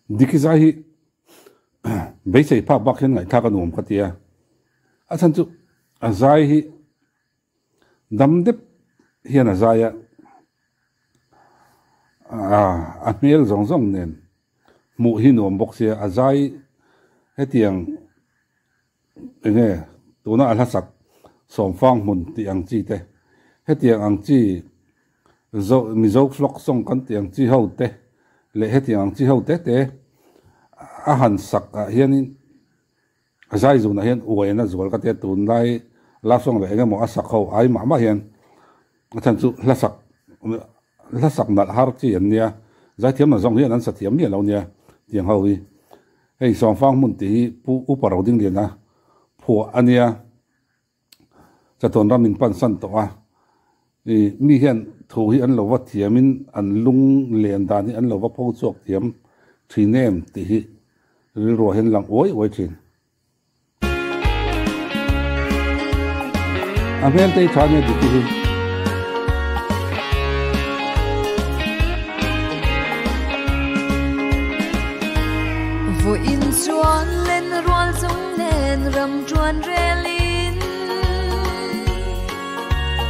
Diki zai hi beisei phak bak hian ngaihthlak a nuam ka ti a, a chhan chu a zai hi dam dep hian a zai a, a hmel zawng zawng nen hmuh hi nuam bawk sia, a zai hetiang enge tuna a hlasak sawmfang hmun tih ang chi te, hetiang ang chi Zo Mizo folk song kan tih ang chi ho te leh hetiang ang chi ho te te a han sak ah hianin a zai zunah hian uaina zual ka tia tunlai love song leh eng emaw a sak ho ai mah mah hian a chhan chu hla sak hla sak nalh har chi an nia zaithiam na zawng hian an sa thiam miah lo nia tiang ho hi hei Sawmfang hmun tih hi Pu Upa Rodingliana phuah a nia. Chatuan ram in pan san tawh a, ih mi hian thu hi an lo va thiam in an lung len dan hi an lo va pho chhuak thiam thin em tih hi rilruah hian lang uai uai thin. A hmel te hi tha nia dik hi. Vawiin chuan len rual chung nen ram tuan relin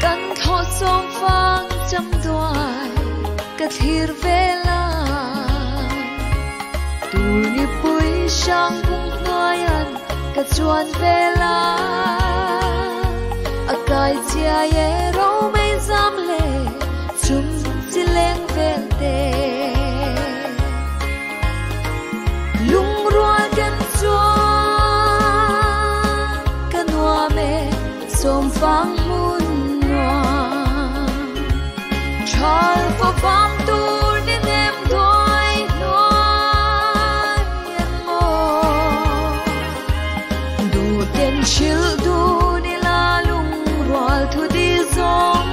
kan thawh sawm fang cham duai ka thlir vel a tur nipui hrang bung hnuaian ka chuan vel a a kai chiai e romei zam leh chum chi leng vel te. Lungrual kan chuan ka nuam e sawmfang hmun nuam Thal favang tur ni nem duai hnuai an maw Duhten hrilh dun ila lungrual thu dil zawng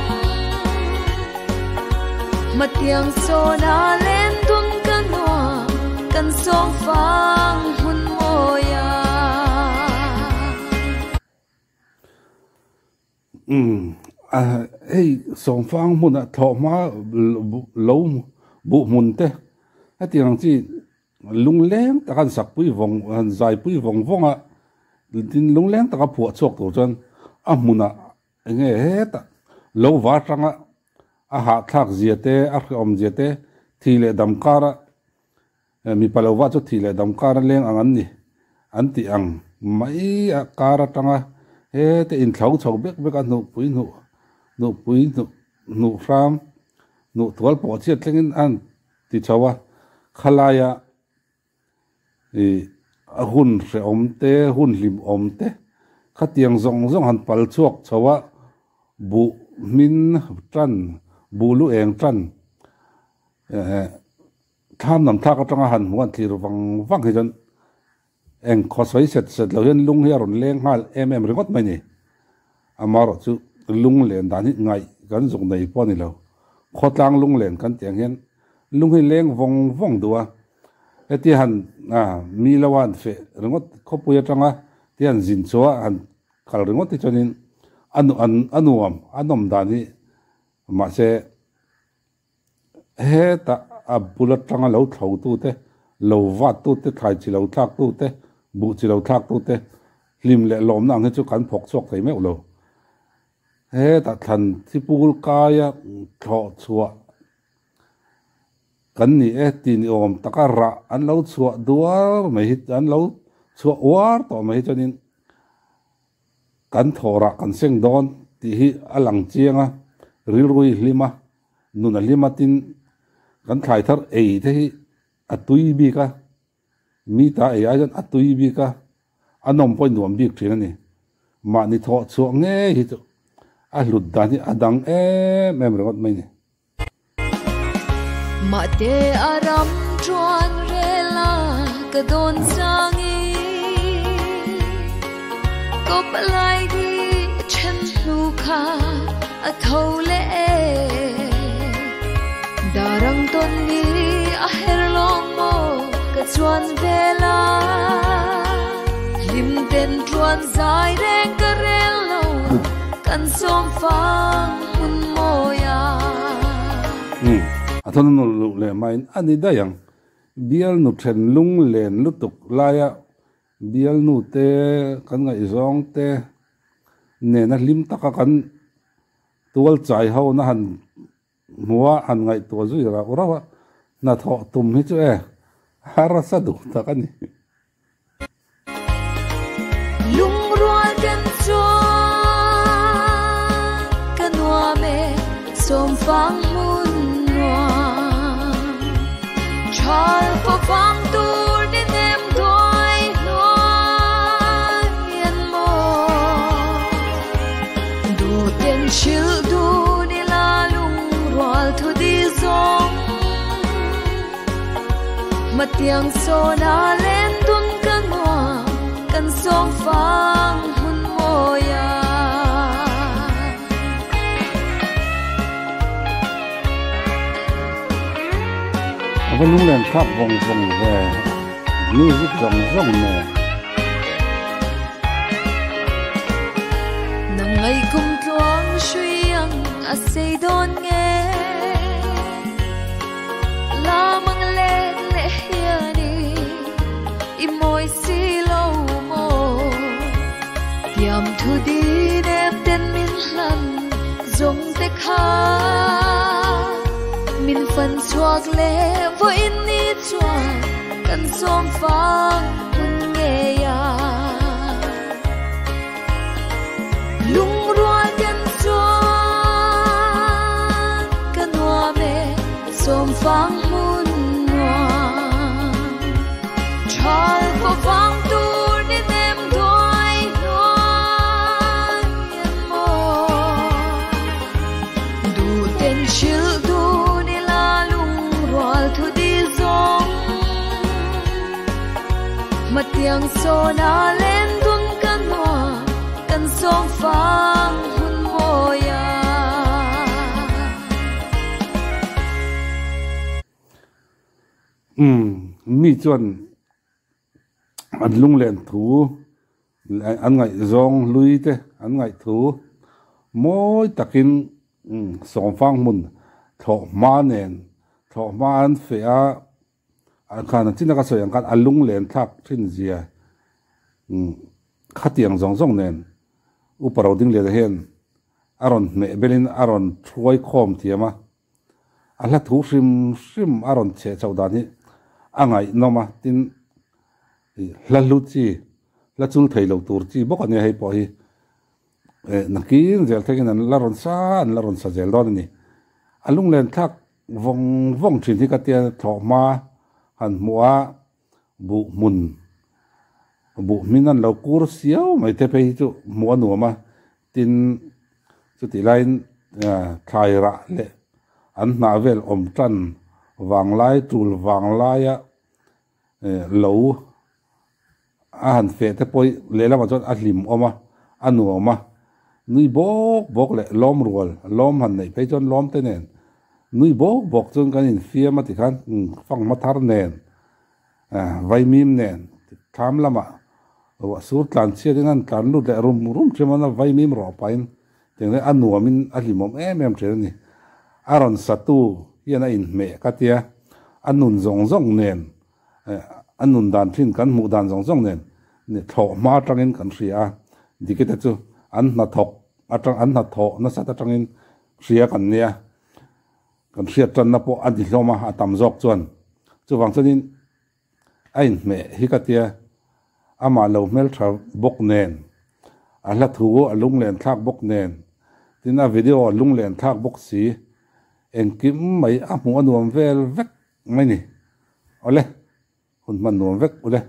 Matiang sawna len dun ka nuam kan sawm fang hmun mawi a. Umm hei sawmfang hmuna thlawhhma lo buh hmun te hetiang ang chi lungleng taka an sak pui vawng an zai pui vawng vawng a tin lungleng taka phuah chhuak tur chuan a hmunah Enge hetah lo va atanga a hahthlak zia te, a hrehawm zia te, thih leh dam kara mipa lo va chu thih leh dam kara leng ang an ni an tih ang mai a kar atanga hete inthlo chho bek bek a hnuhpui hnuh hnuhpui hnuh hnuh hram hnuh tual pawh chiat thlengin a han ti chho a khalaia Ih a hun hrehawm te, hun hlimawm te khatiang zawng zawng han pal chhuak chho a, buh hmin tan, buh lu eng tan eh thlam lam thlak atanga han hmuh an thlir vang vang hi chuan eng khaw sawi set set lo hian lung hi a rawn leng nghal em em ringawt mai a ni. Amaherawh chu lung len dan hi ngaih kan zuk nei pawh a ni lo. Khawtlang lung len kan tih ang hian lung hi leng vawng vawng duh a, Heti han mi lo a han feh ringawt khawpui atanga ti han zin chu a han kal ringawt hi chuanin a a nuam a nawm dan hi mahse hetah a bul atanga lo thlo tute lo vat tute thlai chi lo thlak tute buh chi lo thlak tute hlim leh lawmna ang hi chu kan phawk chhuak thei meuh lo hetah thlan thipul kaia thlawh chhuah Kan ni e ti ni awm taka rah an lo chhuah duar mai hi an lo chhuah uar tawh mai hi chuanin kan thaw rah kan seng dawn tih hi a lang chiang a, rilrui hlim a, nun a hlim a tin kan thlai thar ei te hi a tui bik a, mi ta ei ai chuan a tui bik a, a nawm pawhin nuam bik thin a ni. Mahni thawh chhuah ngei hi chu a hlut dan hi a dang em em ringawt mai a ni. Mahte a ram chuan rel a ka dawn changin Kawp lai di then hnu kha a tho leh e Darang tawn ni a her lawng maw ka chuan vel a Hlim ten tuan zai reng ka rel lo kan sawm fang hmun mawi a. A thawhna nawlh luh leh hmain a ni daih ang. Bialnu then lunglen lutuk laia bialnu te kan ngaihzawng te nena hlim taka kan tual chai ho na han hmua han ngaihtuah zui rauh rauh a, hnathawh tum hi chu e harsa duh tak a ni. Lungrual kan chuan ka nuam e, sawmfang hmun nuam. Thal pawfang tur ni nem duai hnuai an maw. Duhten hrilh dun ila lungrual thu di zawng. Hmatiang sawna len dun ka nuam kan sawm fang hmun mawi a. A va lunglen thlak vawng vawng ve, music zawng zawng nen. Nang ngaihkum tluang hrui ang a sei dawn nge. Lamang let leh hianin i mawi si lo maw? Tiam thu di nem ten min hlan zawng te kha min fan chhuak leh vawiin ni chuan kan sawm fang hun ngei a. Lungrual kan chuan ka nuam e, sawmfang hmun nuam. Thal pawfang tur ni nem duai hnuai an maw. Duhten hrilh dun ila lungrual thu di zawng. Hmatiang sawna len dun ka nuam kan sawm fang hun mawi a. Umm mi chuan an lunglen thu an ngaihzawng hlui te an ngaih thu mawi takin sawmfang hmun thlawh hma nen thlawh hma an feh a. A khan a chin a ka sawi ang khan a lunglen thlak thin zia khatiang zawng zawng nen Upa Rodingliana hian a rawn hmeh belin a rawn hruai khawm thiam a, a hla thu hrim hrim a rawn chheh chhoh dan hi a ngaihnawm a, tin hla hlu chi, hla chul thei lo tur chi bawk a nia hei pawh hi nakin zel thlengin an la rawn sa an la rawn sa zel dawn a ni. A lunglen thlak Vawng vawng thin hi ka tia thlawh hma han hmuh a, buh hmun, buh hmin an lo kur siau mai te phei hi chu hmuh a nuam a, tin chutih laiin thlai rah leh an hnah vel awm tan vanglai tul vanglaia lo a han feh te pawh hi lehlamah chuan a hlim awm a, a nuam a, nui bawk bawk leh lawm rual lawm han neih phei chuan lawm te nen nui bawk bawk chuan kan infiam a tikhan fanghma thar nen vaimim nen thlam lamah ruah sur tlan chhiat in an tlan lut leh rum rum thin a vaimim rawh pahin tiang a nuamin a hlimawm em em thin a ni. A rawn satu hian a inhmeh ka tia a nun zawng zawng nen A nun dan thin kan hmuh dan zawng zawng nen thlawh hma atangin kan hria a, dikite chu an hnathawk atang an hnathawh nasat atangin hria kan nia, kan hriat tanna pawh a ni hlawm a, a tam zawk chuan. Chuvang chuanin a inhmeh hi ka tia, amah lo hmeltha bawk nen, a hla thu a lunglen thlak bawk nen, tin a video a lunglen thlak bawk si, engkim mai a hmuh a nuam vel vek. Mai ni. Awle, hun hman nuam vek ule.